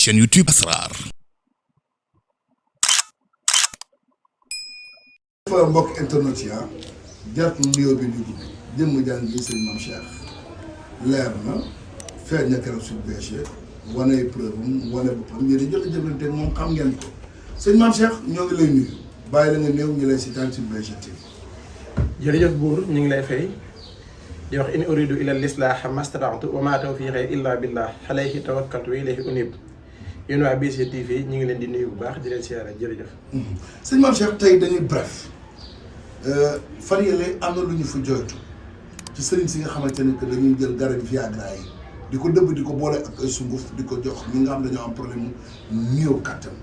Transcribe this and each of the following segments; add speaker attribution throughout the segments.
Speaker 1: chaîne YouTube Asrar.
Speaker 2: dafa mbokk internet yi jartul nuyoo bi ñu gudd jëmm jàng yi sëñ Mame Cheikh leer na feeñ na keroog sur BG wane preuve am wane boppam yéen a jot a jëflante moom xam ngeen ko sëñ Mame Cheikh ñoo ngi lay nuyu bàyyi la nga néew ñu lay seetaan sur BG TV.
Speaker 3: jërëjëf buur ñu ngi lay fay di wax in uridu illa lislaaha mastata'tu wa ma tawfiqi illa billah alayhi tawakkaltu wa ilayhi unib yéen waa BG TV ñu ngi leen di nuyu bu baax di leen siyaare jërëjëf.
Speaker 2: sëñ Mame Cheikh tey dañuy bref fan yële am na lu ñu fa jooytu ci sëriñ si nga xamante ne que dañuy jël garab Viagra yi di ko dëbb di ko boole ak ay sunguf di ko jox ñi nga xam dañoo am problème mu néew kattan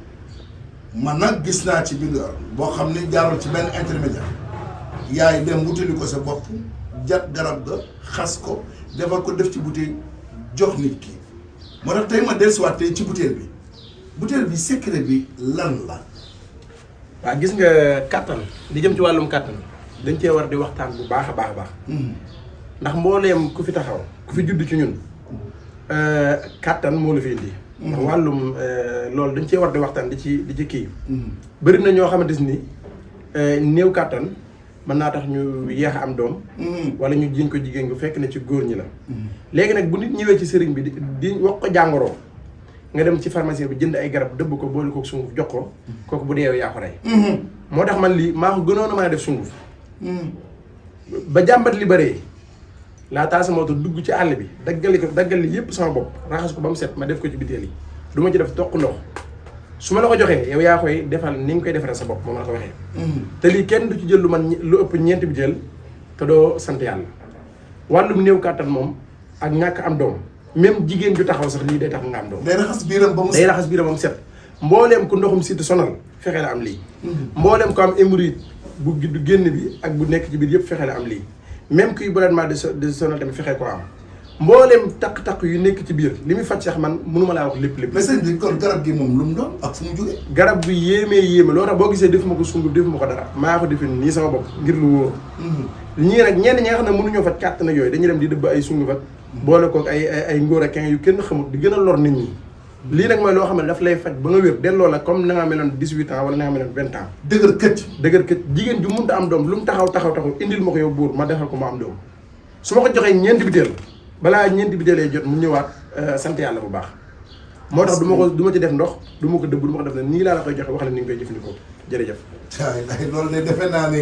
Speaker 2: man nag gis naa ci biir boo xam ne jaarul ci benn intermédiaire yaay dem wutali ko sa bopp jat garab ga xas ko defal ko def ci bouteille jox nit ki moo tax tey ma dellusiwaat tey ci bouteille bi secret bi lan la.
Speaker 3: waaw gis nga kattan li jëm ci wàllum kattan dañ cee war di waxtaan bu baax a baax a baax. ndax mbooleem ku fi taxaw ku fi judd ci ñun kattan moo la fi indi. ndax wàllum loolu dañ cee war di waxtaan di ci kii. bëri na ñoo xamante ni néew kattan mën naa tax ñu yéex a am doom. wala ñu jiñ ko jigéen gu fekk na ci góor ñi la. léegi nag bu nit ñëwee ci sëriñ bi di wax ko jàngoro. nga dem ci pharmacie bi jënd ay garab dëbb ko boole kook sunguf jox ko kooku bu deewee yaa ko rey. moo tax man lii maa ko gënoon a mën a def sunguf. ba jàmbat li bëree laa taal sama oto dugg ci àll bi daggal li yëpp sama bopp raxas ko ba mu set ma def ko ci biteel yi du ma ci def toq ndox su ma la ko joxee yow yaa koy defal ni nga koy defaree sa bopp moom la ko waxee. te lii kenn du ci jël lu man lu ëpp ñeenti biteel te doo sant yàlla wàllum néew kàttan moom ak ñàkk am doom. même jigéen ju taxaw sax lii day tax nga am doom.
Speaker 2: day raxas biiram ba mu set
Speaker 3: day raxas biiram ba mu set. mbooleem ku ndoxum siit sonal fexe la am lii. mbooleem ko am hémorroïde bu génn bi ak bu nekk ci biir yëpp fexe la am lii. même kuy ballonnement de sonal tamit fexe koo am. mbooleem takk-takk yu nekk ci biir li muy faj sax man mënuma laa wax lépp.
Speaker 2: mais sëñ bi kon garab gi moom lu mu doon ak fu mu jógee.
Speaker 3: garab bu yéemee loo tax boo gisee defuma ko sunguf defuma ko dara maa ko defee nii sama bopp ngir lu wóor. ñii nag ñenn ñi nga xam ne mënuñoo faj kàtt nag yooyu dañuy dem di dëbb ay sunguf ak boole koog ay ngóor ak yu kenn xamul di gën a lor nit ñi. lii nag mooy loo xam ne daf lay faj ba nga wér delloo la comme na nga meloon 18 ans wala na nga meloon 20 ans. dëgër këcc jigéen ju mënta am doom lu mu taxaw indil ma ko yow buur ma defal ko mu am doom su ma ko joxee ñeenti biteel balaa ñeenti biteelee jot mu ñëwaat sant yàlla bu baax. moo tax du ma ci def ndox du ma ko dëbb du ma ko def ne nii laa la koy joxe wax la ni nga koy jëfandikoo jërëjëf.
Speaker 2: waaw loolu de defe naa ne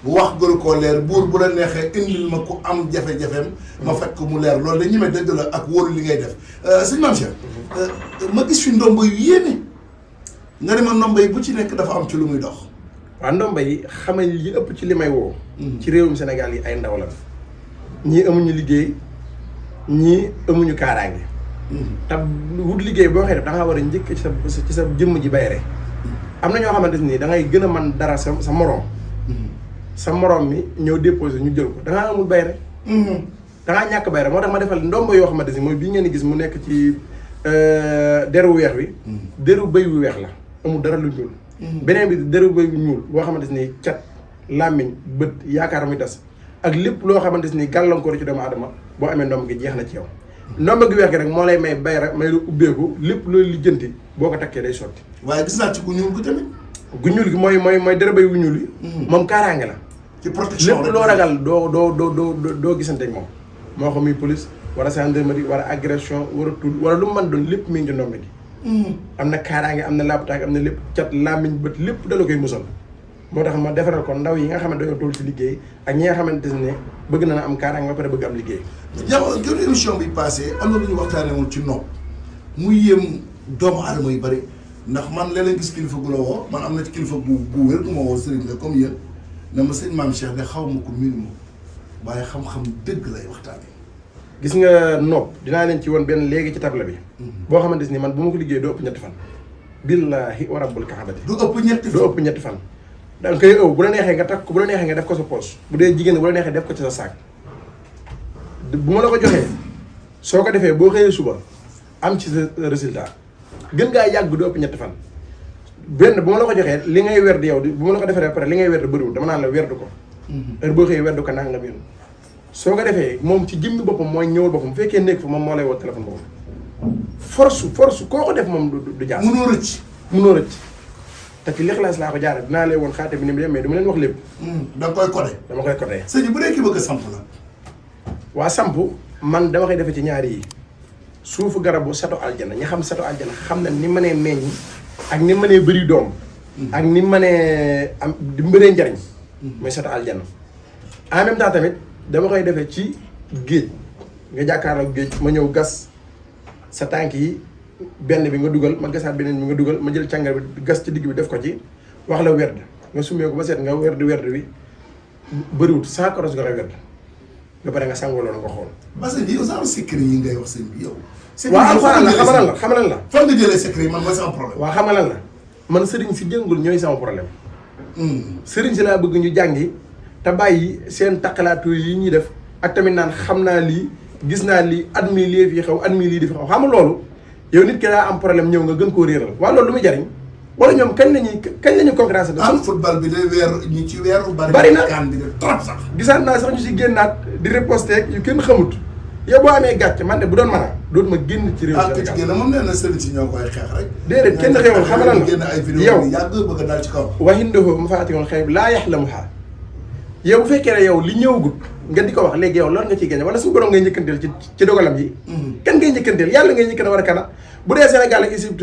Speaker 2: wax gënu koo leer buur bu la neexee indil ma ku am jafe-jafeem ma faj ko mu leer loolu de ñi may dëgg la ak wóolu li ngay def sëñ Mame Cheikh ma gis fi ndomba yu yéeme nga ne ma ndomba yi bu ci nekk dafa am ci lu muy dox.
Speaker 3: waaw ndomba yi xamal li ëpp ci li may woo. ci réewum Sénégal yi ay ndaw la ñii amuñu liggéey ñii amuñu kaaraange. te wut liggéey boo xëy def da ngaa war a njëkk ci sa jëmm ji bayre am na ñoo xamante ni da ngay gën a mën dara sa moroom. sa morom mi ñëw déposé ñu jël ko da ngaa amul bayre da ngaa ñàkk bayre moo tax ma defal ndomba yoo xamante ni mooy bii ngeen di gis mu nekk ci deru weex wi deru bëy wu weex la amul dara lu ñuul beneen bi deru bëy wu ñuul boo xamante ni cat làmmiñ bët yaakaar muy tas ak lépp loo xamante ni gàllankoor ci doomu aadama boo amee ndomb gi jeex na ci yow ndomba gi weex gi rek moo lay may bayre may lu ubbeeku lépp loolu lijjanti boo ko takkee day sotti
Speaker 2: waaye gis naa ci ku ñuul ko tamit
Speaker 3: gu ñuul gi mooy deru bëy wu ñuul yi moom kaaraange la
Speaker 2: ci protection
Speaker 3: lépp loo ragal doo gisante ak moom moo xam muy police wala gendarmerie wala agression wala tul wala lu mu mën doon lépp mi ngi ci ndombe gi. am na kaaraange am na laaptaange am na lépp cat làmmiñ bët lépp dala koy musal. moo tax ma defaral ko ndaw yi nga xam ne dañoo toll ci liggéey ak ñi nga xamante ne bëgg na am kaaraange ba pare bëgg am liggéey.
Speaker 2: yow gën émission bi passé am na lu ñu waxtaanee woon ci nopp muy yéem doomu aadama yu bëri ndax man léeg-léeg gis kilifa gu la woo man am na ci kilifa bu wér gu ma woo sëriñ la comme yéen. na ma sëñ Mame Cheikh de xaw ma ko miinu ma waaye xam-xam dëgg lay waxtaanee.
Speaker 3: gis nga nopp dinaa leen ci woon benn léegi ci table bi. boo xamante ni man bu ma ko liggéey doo ëpp ñetti fan. billaahi wa rabbul kaabati.
Speaker 2: du ëpp ñetti fan
Speaker 3: da nga koy ëw bu la neexee nga takk ko bu la neexee nga def ko sa poche bu dee jigéen bu la neexee def ko ci sa saak. bu ma la ko joxee soo ko defee boo xëyee suba am ci sa résultat gën ngaa yàgg du ëpp ñetti fan. benn bu ma la ko joxee li ngay werd yow bu ma la ko defaree pare li ngay werd bëriwul dama naan la werd ko heure boo xëyee werd ko nangam yoon soo ko defee moom ci jëmmi boppam mooy ñëwal boppam bu fekkee nekk fa moom moo lay woo téléphone boppam force koo ko def moom du jaas. munoo rëcc. te ci lixlaas laa ko jaaree dinaa leen woon xaate bi ni mu demee du ma leen wax lépp.
Speaker 2: da nga koy codé.
Speaker 3: dama koy codé.
Speaker 2: sëñ bi bu dee ki bëgg a samp la.
Speaker 3: waa samp man dama koy defee ci ñaari yi suufu garabu sato aljana ñi xam sato aljana xam na ni mënee meññ ak ni mënee bëri doom. ak ni mënee am di mbëree njariñ. mooy sato aljana. en même temps tamit dama koy defee ci géej nga jàkkaarloo géej ma ñëw gas sa tànk yi. benn bi nga dugal ma gasaat beneen bi nga dugal ma jël càngar bi gas ci digg bi def ko ci wax la werd nga summee ko ba seet nga werd wi bëriwut 100 koros nga koy werd nga pare nga sangoo loolu nga xool.
Speaker 2: parce que yow genre secret yi ngay wax sëñ bi yow.
Speaker 3: waaw alxuraan la xamalan la.
Speaker 2: fan nga jëlee secret yi man mooy sama problème.
Speaker 3: waaw xamalan la man sëriñ si jëngul ñooy sama problème. sëriñ si laa bëgg ñu jàngi te bàyyi seen taqalaatu yi ñuy def ak tamit naan xam naa lii gis naa lii at mii lii fi xew at mii lii di fi xew xam nga loolu. yow nit ki daa am problème ñëw nga gën koo réeral waaw loolu lu muy jariñ wala ñoom kañ lañuy concurrence de
Speaker 2: football bi de ñi ci weeru
Speaker 3: bari na
Speaker 2: kan bi de trop sax
Speaker 3: gisaat naa sax ñu si génnaat di reposté yu kenn xamut yow boo amee gàcce man de bu doon mën a dootuma génn ci réew Sénégal
Speaker 2: génn moom nee na sëriñ si ñoo koy xeex rek
Speaker 3: déedéet kenn xewul xamalal la
Speaker 2: génn ay vidéo yow yàgg bëgg daal ci kaw
Speaker 3: waxindoho mafaatihul xayb laa yaxlamuhaa yow bu fekkee ne yow li ñëwagut nga di ko wax léegi yow loolu nga ciy génne wala suñu borom ngay njëkkanteel ci dogalam yi kan ngay njëkkanteel yàlla ngay njëkkante war a kana bu dee Sénégal ak Égypte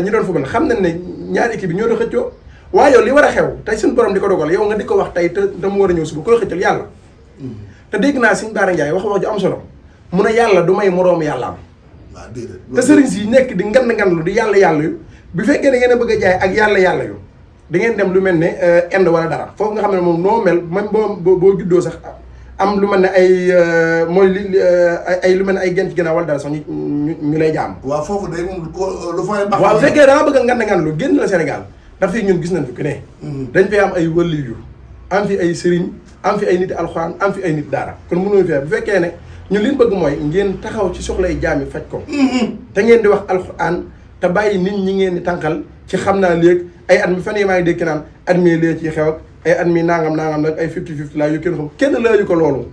Speaker 3: ñi doon football xam nañ ne ñaari équipe bi ñoo doon xëccoo waaye yow li war a xew tey suñu borom di ko dogal yow nga di ko wax tey te mu war a ñëw suba koy xëccal yàlla te dégg naa Sëñ Bara Ndiaye wax ju am solo mu ne yàlla du may moroomu yàllaam te sëriñ si nekk di ngan lu di yàlla yu bu fekkee ne ngeen a bëgg a jaay ak yàlla yu da ngeen dem lu mel ne Inde wala dara foofu nga xam ne moom noo mel même boo juddoo sax am lu mel ne ay mooy li ay lu mel ne ay gent ginnaaw wala dara sax ñu lay jaam.
Speaker 2: waaw foofu day moom lu fay baax.
Speaker 3: waaw bu fekkee da nga bëgg a ngan lu génn la Sénégal ndax fii ñun gis nañ fi ku ne. dañ fay am ay waliyu am fi ay sëriñ am fi ay nit alxuraan am fi ay nit daara kon mënoo fi bu fekkee ne ñun li ñu bëgg mooy ngeen taxaw ci soxlay jaam yi faj ko. te ngeen di wax alxuraan te bàyyi nit ñi ngeen di tànqal ci xam naa léegi ay at mi fan yii maa ngi dégg naan at mii lee ci xew ak ay at mi nangam nag ay 50-50 laa yu kenn xam kenn laayu ko loolu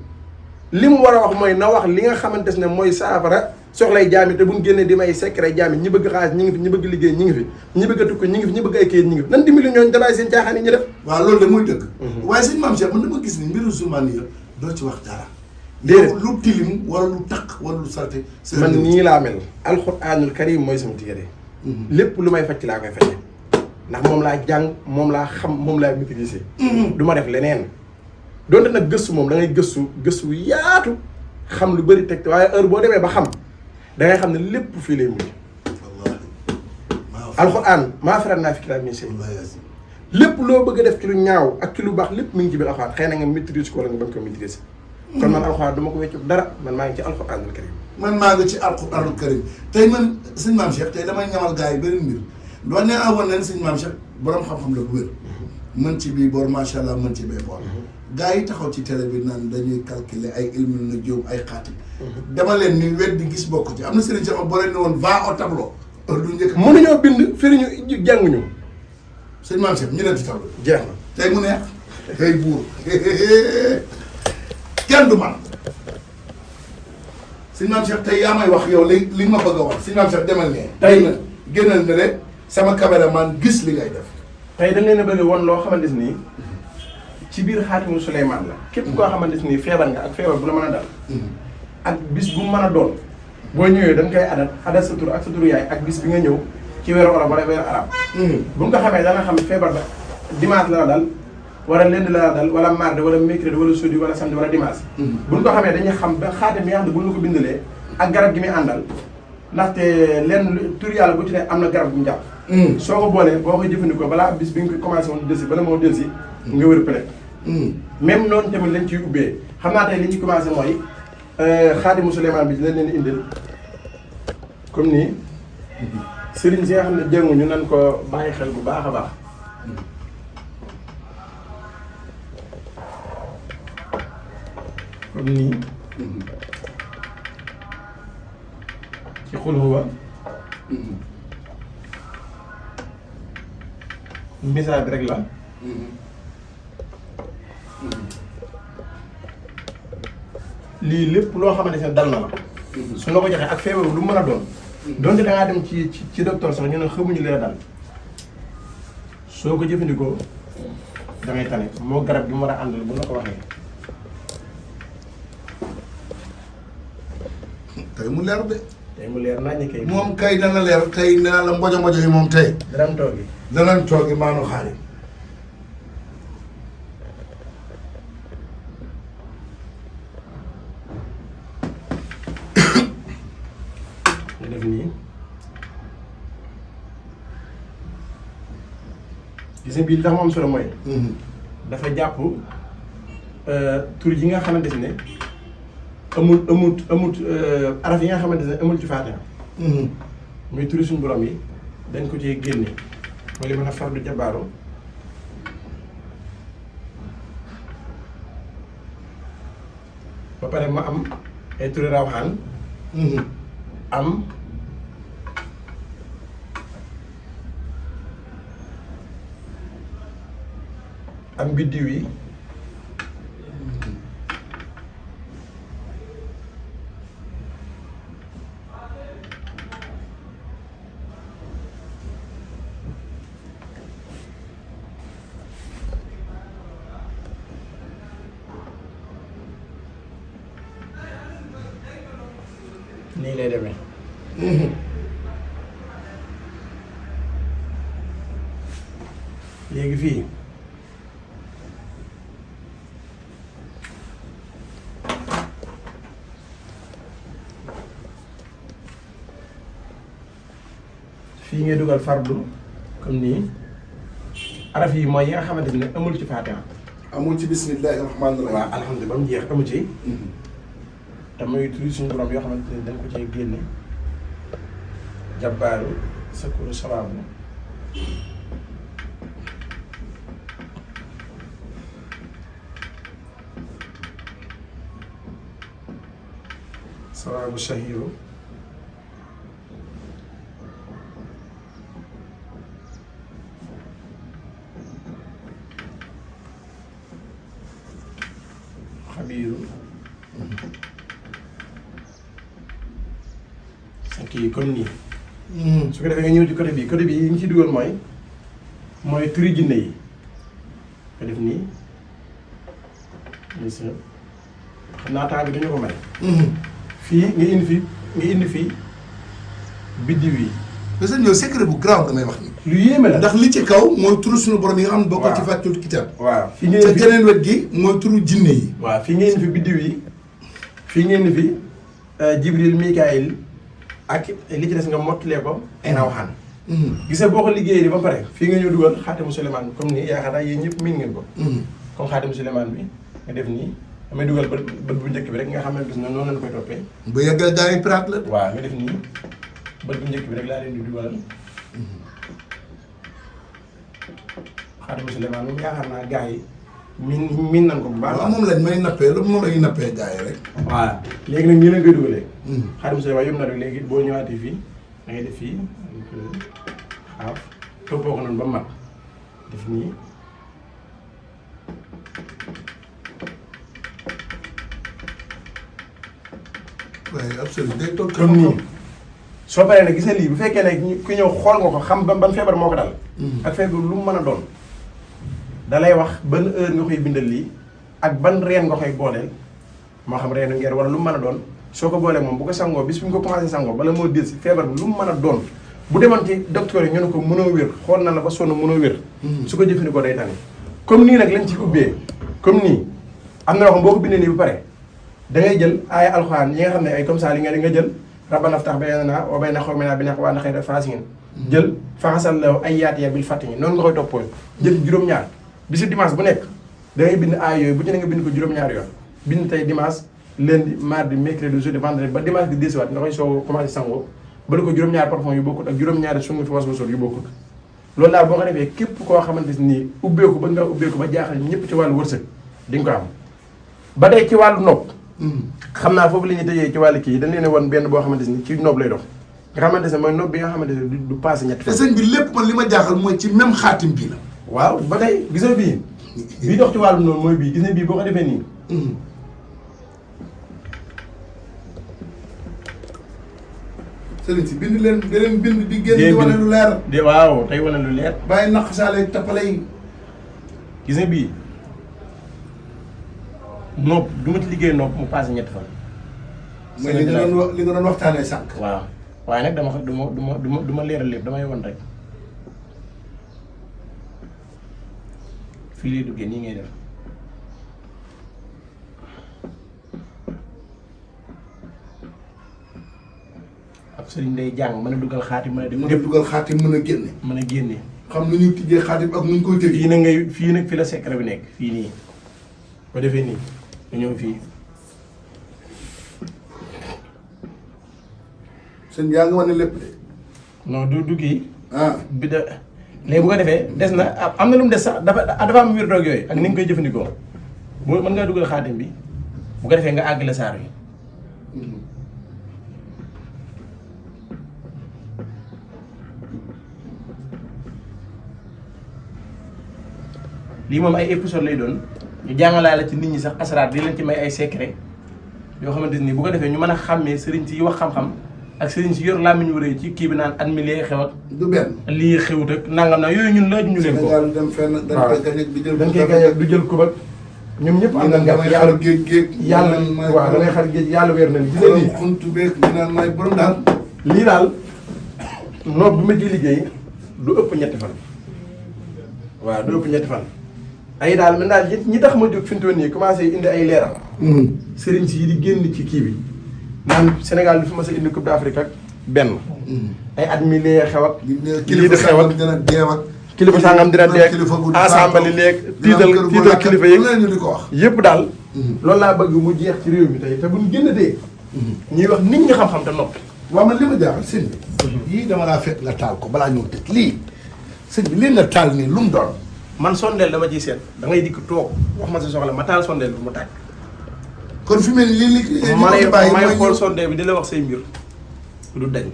Speaker 3: li mu war a wax mooy na wax li nga xamante ne mooy saafara soxlay jaam yi te buñ génnee di may secret jaam yi ñi bëgg xaalis ñi ngi fi ñi bëgg liggéey ñi ngi fi ñi bëgg a tukki ñi ngi fi ñi bëgg ay kayit ñi ngi fi nan dimbali ñooñu danaay seen caaxaan yi ñu def
Speaker 2: waaw loolu de muy dëgg waaye sëñ Mame Cheikh man dama gis ni mbiru Zulmani ya doo ci wax dara
Speaker 3: déedéet
Speaker 2: lu tilim wala lu taq wala lu salte
Speaker 3: man nii laa mel alxuraanul karim mooy sama téere lépp lu may faj laa koy faje ndax moom laa jàng moom laa xam moom laa maîtriser du ma def leneen donte nag gëstu moom da ngay gëstu yaatu xam lu bëri teg waaye heure boo demee ba xam da ngay xam ne lépp fii lay mujj alxuraan maa farat naa fi kitaab min shay lépp loo bëgg a def ci lu ñaaw ak ci lu baax lépp mi ngi ci biir alxuraan xëy na nga maîtriser ko wala nga bañ ko maîtriser kon man alxuraan du ma ko weccu dara man maa ngi ci alxuraanul karim
Speaker 2: man maa ngi ci alxuraanul karim tey man sëñ Mame Cheikh tey damay ñamal gars yi beneen mbir doon nee naa woon leen sëñ Mame Cheikh borom xam-xam la bu wér mën ci bii boor macha allah mën ci bee boor gars yi taxaw ci télé bi naan dañuy calculer ay ilmul na jóom ay xaati dama leen ni wet di gis bokk ci am na sëriñ Cheikh boo leen ne woon va au tableau du njëkk
Speaker 3: mënuñoo bind firiñu jànguñu
Speaker 2: sëñ Mame Cheikh ñu ne ci tableau
Speaker 3: jeex na
Speaker 2: tey mu neex tey buur kenn du man sëñ Mame Cheikh tey yaa may wax yow li ma bëgg a wax sëñ Mame Cheikh demal ne tey na génnal ne rek sama caméraman gis li ngay def
Speaker 3: tey dañ leen a bëgg woon loo xamante nii ci biir xaatimu Suleymaan la képp koo xamante nii feebar nga ak feebar bu la mën a dal ak bis bu mu mën a doon boo ñëwee dañ koy adat sa tur ak sa turu yaay ak bis bi nga ñëw ci weeru olof wala weeru arab bu nga ko xamee da nga xam feebar ba dimanche la la dal wala lundi la la dal wala mardi wala mercredi wala jeudi wala samedi wala dimanche buñ ko xamee dañuy xam ba xaatim bi nga xam ne buñ la ko bindalee ak garab gi muy àndal ndaxte lenn tur yàlla bu ci ne am na garab bu mu jàpp soo ko boolee boo koy jëfandikoo balaa bis bi nga koy commencé woon delsi bala moo delsi nga wér peut même noonu tamit lañ ciy ubbee xam naa tey li ñu commencé mooy xaatimu Suleymaan bi lañ leen indil comme nii sëriñ si nga xam ne jënguñu nan ko bàyyi xel bu baax a baax comme nii ci xul huwa misaal bi rek la lii lépp loo xamante ne dal na la su la ko joxee ak feebar lu mën a doon donte da ngaa dem ci docteur sax ñu ne xamuñu leen dal soo ko jëfandikoo da ngay tane moo garab bi mu war a àndal bu la ko waxee.
Speaker 2: tey mu leer de.
Speaker 3: tey mu leer naa ñu kay.
Speaker 2: moom kay dana leer tey nee naa la mbojo yi moom tey.
Speaker 3: danañ toogi.
Speaker 2: danañ toogi maanu xaari.
Speaker 3: nga def nii gis nga bii li tax moom solo mooy. dafa jàpp tur yi nga xamante ne amut araf yi nga xamante ne amul ci Faatiha. muy turi suñu borom yi dañ ko cee génne mooy li mën a fardu jabaaru ba pare ma am ay turi rawxaan am biddiw yi nii lay demee. léegi fii ngay dugal fardu comme nii araf yi mooy yi nga xamante ne amul ci Faatiha.
Speaker 2: amul ci bismillahi rahmaani rahim.
Speaker 3: waaw alhamdulilah ba mu jeex amu ci. te muy turi suñu borom yoo xamante ne dañ ko cee génne jabbaaru sakuru sabaabu sabaabu shahiru xabiiru kii comme nii. su ko defee nga ñëw ci côté bii yi ñu ci dugal mooy turi jinne yi nga def nii nii xam naa temps bi dañu ko may. fii nga indi fii biddiw yi.
Speaker 2: parce que ñoom secret bu grave damay wax ni.
Speaker 3: lu yéeme la
Speaker 2: ndax li ci kaw mooy turu suñu borom yi nga xam ne bokkul ci fàttali kitaab.
Speaker 3: waaw
Speaker 2: fii ngeen fi geneen wet gi mooy turu jinne yi.
Speaker 3: waaw fii ngeen fi biddiw yi fii ngeen fi Jibril Mikaayil ak li ci des nga mottulee ko ay rawxaan. gis nga boo ko liggéeyee ba pare fii nga ñëw dugal xaatimu Suleymaan comme nii yaakaar naa yéen ñëpp miin ngeen ko. comme xaatimu Suleymaan bi nga def nii damay dugal bët bu njëkk bi rek nga xam ne gis na noonu lañ koy toppee.
Speaker 2: bu yeggal gaa yi piraat la.
Speaker 3: waaw nga def nii bët bu njëkk bi rek laa leen di dugalal. xaatimu Suleymaan moom yaakaar naa gaa yi miin nañ ko bu baax.
Speaker 2: waaw moom lañ may nappee lu moom la ñuy nappee gaa yi rek.
Speaker 3: waaw léegi nag ñu leen koy dugalee. xaatimu Suleymaan yomb na rek léegi boo ñëwaatee fii da ngay def fii xaaf toppoo ko noonu ba mat def nii.
Speaker 2: waaye absolument day toog
Speaker 3: comme nii soo paree nag gis nga lii bu fekkee ne ku ñëw xool nga ko xam ban feebar moo ko dal. ak feebar lu mu mën a doon. da lay wax ban heure nga koy bindal lii ak ban reen nga koy booleel moo xam reenu ngeer wala lu mu mën a doon soo ko boolee moom bu ko sangoo bis bu ñu ko commencé sangoo bala moo del si feebar bi lu mu mën a doon bu demoon ci docteur yi ñu ne ko mënoo wér xool na la ba sonn mënoo wér. su ko jëfandikoo day tane. comme nii nag lañ ci ubbee comme nii am na loo xam boo ko bindee nii ba pare da ngay jël aaya alxuraan yi nga xam ne ay comme ça li nga jël rabbana aftax baynanaa wa bayna qawminaa bil haqqi wa anta xayral faasiqiin jël faxasallahu ayyaatihi bil fathi noonu nga koy toppoo jël juróom-ñaar bisu dimanche bu nekk da ngay bind aay yooyu bu ci ne nga bind ko juróom-ñaar yoon bind tey dimanche lundi mardi mercredi jeudi vendredi ba dimanche di desuwaat nga koy soo commencé sangoo bala ko juróom-ñaari parfum yu bokkut ak juróom-ñaari sungu fi was-wasoor yu bokkut loolu daal boo ko defee képp koo xamante ni ubbeeku ba nga ubbeeku ba jaaxal ñëpp ci wàllu wërsëg di nga ko am ba tey ci wàllu nopp xam naa foofu la ñuy tëjee ci wàllu kii dañ leen woon benn boo xamante ni ci nopp lay dox nga xamante ne mooy nopp bi nga xamante ne du passé ñetti
Speaker 2: te sëñ bi lépp man li ma jaaxal mooy ci même xaatim bi la.
Speaker 3: waaw ba tey gis nga bii bii dox ci wàllu noonu mooy bii gis nga bii boo ko defee nii
Speaker 2: sëriñ si bind leen da leen bind di génn di wane lu leer.
Speaker 3: waaw tey wane lu leer.
Speaker 2: bàyyi naq saale tappale yi.
Speaker 3: gis nga bii nopp du ma ci liggéey nopp mu passé ñetti fan.
Speaker 2: mooy li nga doon wax li nga doon waxtaanee sànq.
Speaker 3: waaw waaye nag dama du ma leeral lépp damay won rek fii lay duggee nii ngay def. ab sëriñ day jàng mën a dugal xaatim mën a def.
Speaker 2: mën a dugal xaatim mën a génne.
Speaker 3: mën a génne.
Speaker 2: xam nu ñuy tijjee xaatim ak nu ñu koy tëjee.
Speaker 3: fii nag ngay fii nag fi la secret bi nekk fii nii ko defee nii nga ñëw fii.
Speaker 2: sëñ yaa ngi wane lépp de.
Speaker 3: non du kii.
Speaker 2: bi
Speaker 3: da léegi bu ko defee des na am na lu mu des sax dafa am wir doog yooyu ak ni nga koy jëfandikoo bu mën ngaa dugal xaatim bi bu ko defee nga àggale saar yi. lii moom ay épisode lay doon ñu jàngalaale ci nit ñi sax asraar di leen ci may ay secret yoo xamante ni bu ko defee ñu mën a xàmmee sëriñ si wax xam-xam ak sëriñ si yor làmmiñ wu rëy ci kii bi naan at mi lee xew ak.
Speaker 2: du benn
Speaker 3: lii xewut ak nangam naa yooyu ñun laaj ñu leen ko.
Speaker 2: Sénégal dem fenn dañ koy gañe du jël.
Speaker 3: dañ koy gañe du jël kubak ñoom ñëpp am nañ
Speaker 2: damay xar géej géej.
Speaker 3: yàlla waaw damay xar géej yàlla weer nañ. gis nga lii
Speaker 2: xuntu beeg ñu naan may borom daal.
Speaker 3: lii daal noob bi ma ciy liggéey du ëpp ñetti fan. waaw du ëpp ñetti fan. ay daal man daal ñi tax ma jóg fi mu toll nii commencé indi ay leeral. sëriñ si yi di génn ci kii bi. naan Sénégal du fi ma sa indi Coupe d'Afrique ak benn. ay at mi lee xew ak. lii di xew ak
Speaker 2: dina deew ak.
Speaker 3: kilifa sangam dina dee ensemble léeg tiital kilifa yi
Speaker 2: ñu di ko wax.
Speaker 3: yëpp daal. loolu laa bëgg mu jeex ci réew mi tey te buñ génnatee. ñuy wax nit ñi xam-xam te noppi.
Speaker 2: waaw man li ma jaaxal sëñ bi. yii dama laa fekk nga taal ko balaa ñëw tëj lii. sëñ bi lii nga taal nii lu mu doon.
Speaker 3: man sondeel dama ciy seet da ngay dikk toog wax ma sa soxla ma taal sondeel bi mu tàkk.
Speaker 2: kon fi mu ne nii li
Speaker 3: may xool sondeel bi di la wax say mbir du dañ.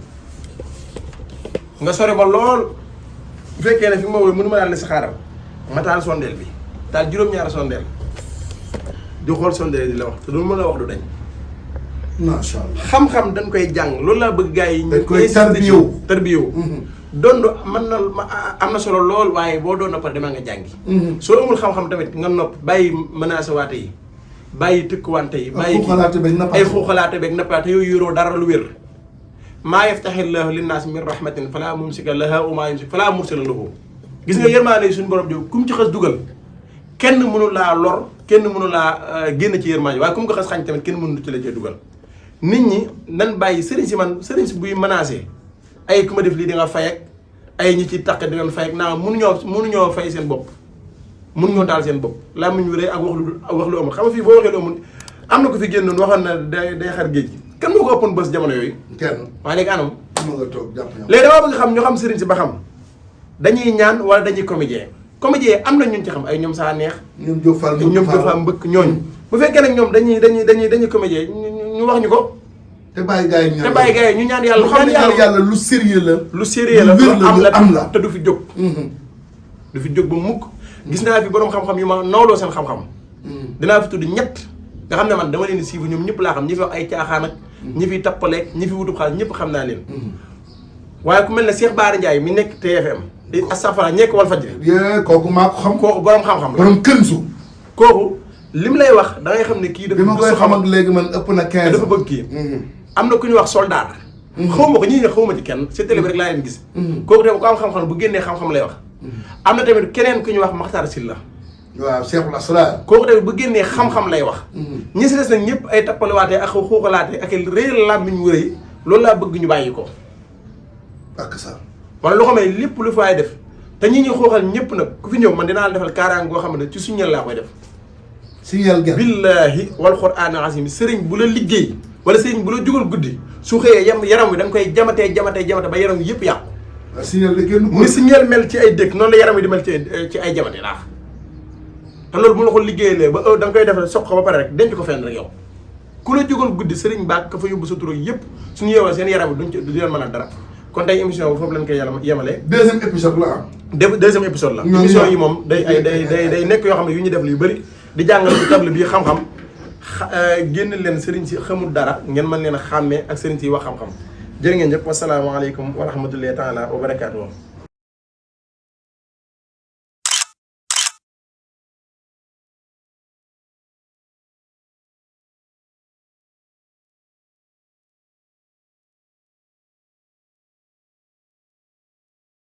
Speaker 3: nga sore ba lool bu fekkee ne fi ma wooy mënu ma daal la si xaaral ma taal sondeel bi taal juróom-ñaari sondeel di xool sondeel di la wax te du mën a wax du dañ.
Speaker 2: macha allah
Speaker 3: xam-xam dañ koy jàng loolu laa bëgg gars yi.
Speaker 2: dañ koy
Speaker 3: tarbiyewu dondo mën na am na solo lool waaye boo doon noppal demal nga jàngi. soo amul xam-xam tamit nga nopp bàyyi menace waate yi bàyyi tëkkuwante yi. bàyyi ay xuuxalaate beeg nappaate yooyu yoroo dara lu wér. maa yaftaxillaahu linnaasi min rahmatin falaa mumsika lahaa wa maa yumsik falaa mursila lahu. gis nga yërmaande suñu borom jow ku mu ci xas dugal kenn mënu laa lor kenn mënu laa génn ci yërmaande waaye ku mu ko xas xañ tamit kenn mënu ci la cee dugal. nit ñi nan bàyyi sëriñ si man sëriñ si buy menacé ay ku ma def lii di nga fay ak ay ñi ci taq di nga fay ak naa mënuñoo fay seen bopp mënuñoo taal seen bopp laa muñ wéree ak wax lu amul xam nga fii boo waxee lu amul am na ko fi génnoon waxoon na day xar géej gi kan moo ko ëppoon bés jamono yooyu.
Speaker 2: kenn
Speaker 3: waaye léegi anam.
Speaker 2: ma nga toog jàpp
Speaker 3: léegi damaa bëgg xam ñu xam sëriñ si ba xam dañuy ñaan wala dañuy comédien comédien am na ñun ci xam ay ñoom saa neex.
Speaker 2: ñoom Diop Fall
Speaker 3: mbëkk ñooñu. bu fekkee nag ñoom dañuy comédien ñu wax ñu ko.
Speaker 2: te bàyyi gars yi
Speaker 3: ñu ñaan yàlla.
Speaker 2: lu xam ne yàlla lu sérieux la.
Speaker 3: lu sérieux la lu am la te du fi jóg. du fi jóg ba mukk. gis naa fi borom xam-xam yu ma nawloo seen xam-xam. dinaa fi tudd ñett nga xam ne man dama leen di suivre ñoom ñëpp laa xam ñi fi wax ay caaxaan ak ñi fi tappaleeg ñi fi wutub xaalis ñëpp xam naa leen. waaye ku mel ne Cheikh Bara Ndiaye mi nekk TFM di Astafara ñekk Walfadjri.
Speaker 2: kooku maa ko xam.
Speaker 3: kooku borom xam-xam la
Speaker 2: borom kënsu.
Speaker 3: kooku lim lay wax da ngay xam ne kii dafa.
Speaker 2: bi ma koy xam ak léegi man ëpp na 15.
Speaker 3: dafa bëgg kii. am na ku ñuy wax soldat. xaw ma ko ñii ne xaw ma ci kenn ci télé bi rek laa leen gis. kooku tamit ku am xam-xam bu génnee xam-xam lay wax. am na tamit keneen ku ñuy wax Makhtar Sylla.
Speaker 2: waaw Cheikhul Asrar.
Speaker 3: kooku tamit bu génnee xam-xam lay wax. ñi si des nag ñëpp ay tappalewaatee ak xuuxalaatee ak réer làmmiñ wu rëy loolu laa bëgg ñu bàyyi ko.
Speaker 2: ak ça.
Speaker 3: wala loo xam ne lépp lu faay def te ñi ñuy xuuxal ñëpp nag ku fi ñëw man dinaa la defal kaaraange goo xam ne ci suñu ñël laa koy def.
Speaker 2: signal gerte
Speaker 3: billaahi wal qur'aan azim sëriñ bu la liggéey wala sëriñ bu la jugal guddi su xëyee yaram wi da nga koy jamatee ba yaram wi yëpp yàqu.
Speaker 2: signal la kenn
Speaker 3: ni signal mel ci ay dëkk noonu la yaram wi di mel ci ay jamate laax te loolu bu la ko liggéeyee ba da nga koy def soq ba pare rek denc ko fenn rek yow ku la jugal guddi sëriñ baag ka fa yóbbu sa turo yëpp suñu yeewal seen yaram wi du leen mën a dara kon tey émission bi foofu lañ koy yemale.
Speaker 2: deuxième épisode la am.
Speaker 3: deuxième épisode la. émission yi moom day nekk yoo xam ne yu ñu def lu yu bëri di jàngal ci table bii xam-xam génn leen sëriñ si xamul dara ngeen mën leen a xàmmee ak sëriñ si wax xam-xam jërë ngeen jëf wasalaamaaleykum wa rahmatullahi taala wa barakaatu.